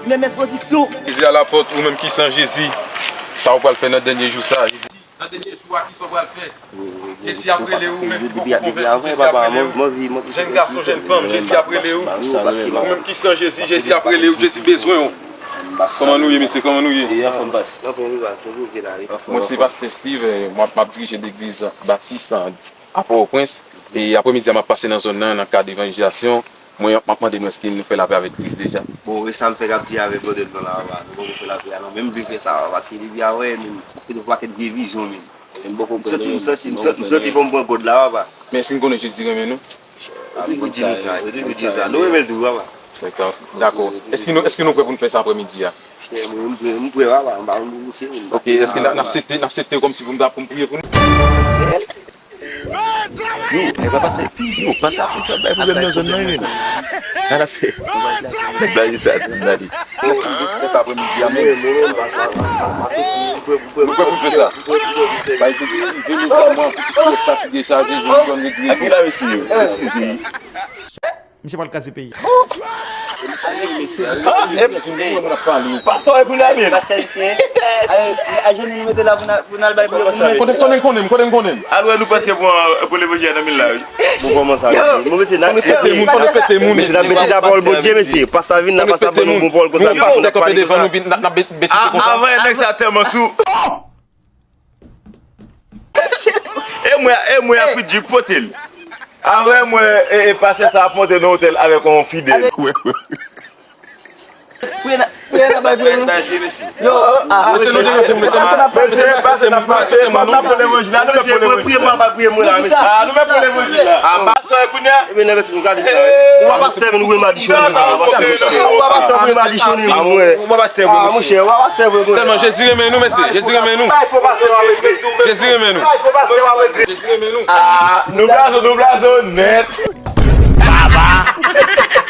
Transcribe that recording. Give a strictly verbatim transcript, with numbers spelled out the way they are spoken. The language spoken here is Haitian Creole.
Memes Production. Jezi alapòt, ou menm ki san Jezi, sa ou pral fè nan dènye jou sa? Jezi, nan dènye jou a, kisa ou pral fè? Jezi ap rele ou, menm ki poko konvèti, Jezi ap rele ou. Jèn gason, jèn fanm, Jezi ap rele ou. Ou menm ki san Jezi, Jezi ap rele ou, Jezi bezwen ou. Kòman nou ye, mesye? Kòman nou ye? Mwen se pastè Steve, eh, mwen ap, m ap dirije legliz Batis, ah, a Pòtoprens. E apremidi a, m ap pase nan zòn nan, nan kad evanjelizasyon. Mwen, m ap mande nou, èske nou fè lapè avèk Kris deja? Bon, e sa m fèk ap di avèk brother nou la, papa. Nou poko fè lapè a, non. Men m vle fè sa, papa, paske depi avè, men, se yon pakèt vye vizyon, men. M santi, m santi, m santi, m santi fò m pran kòd la, papa. Men èske n konnen Jezi renmen nou? Yo toujou di nou sa, yo toujou di nou sa. Nou renmen l tou, papa. Dakò. Èske nou, èske nou prè pou n fè sa apremidi a? Mwen, m prè, m prè, papa. M pa konn pou misye, men. Ok, èske n ap, n ap sete, n ap sete kòmsi pou m ta, pou m priye pou nou? Yo, e pa pase, yo, pase ap fè bay pwoblèm nan zòn nan, wi, men. Sa n ap fè? Nèg blayi sa, tande. Fè sa apremidi a, men. Nou prè pou fè sa. Bay Jezi, vini sa, mwen, pou tout fatige, chaje, jodi, jodi, jodi. Aki la, mesye yo? Mesye, wi. Misye pral kraze peyi. Pastè, e pou la, men. Pastè, misye. Ajenou nou mete la pou n al, pou n al bay priye pou nou, mesye. Kote, kote n konnen, kote n konnen. Alò, nou prèske pran, pran levanjil nan men l la, wi. Bon, kòman sa, mesye? Bon, mesye, n ap respekte moun, fò n respekte moun, mesye, n ap mete la pawòl Bondye, mesye. Pastè vin la, pastè ban nou bon pawòl konsa. Pastè kanpe devan nou, n ap, n ap betize konsa. Avan, nèg sa tèlman sou. E mwen, e mwen, Afridjik pote l. Avan mwen, e, e pastè sa ap monte nan otèl avèk yon fidèl. Priye nan, priye nan bay priye nou. Yo, ah, mesye, nou deranje, mesye, mesye, mesye, pastè, pastè, pastè, nou mèt pou levanjil la, nou mèt pou levanjil la. Priye mwen, priye mwen la, mesye. Ah, nou mèt pou levanjil la. Ah, pastè, kounye a. Ebyen, nèg, nou gade sa, wi. Ou pa pastè vin wè madichon li. Ou pa pastè vin wè madichon li, mwen. Ou pa pastè vre, monchè. Ou pa pastè vre, mwen. Sèlman Jezi renmen nou, mesye. Jezi renmen nou. Jezi renmen nou. Jezi renmen nou. Ah, nou blaze, nou blaze nèt. Baba.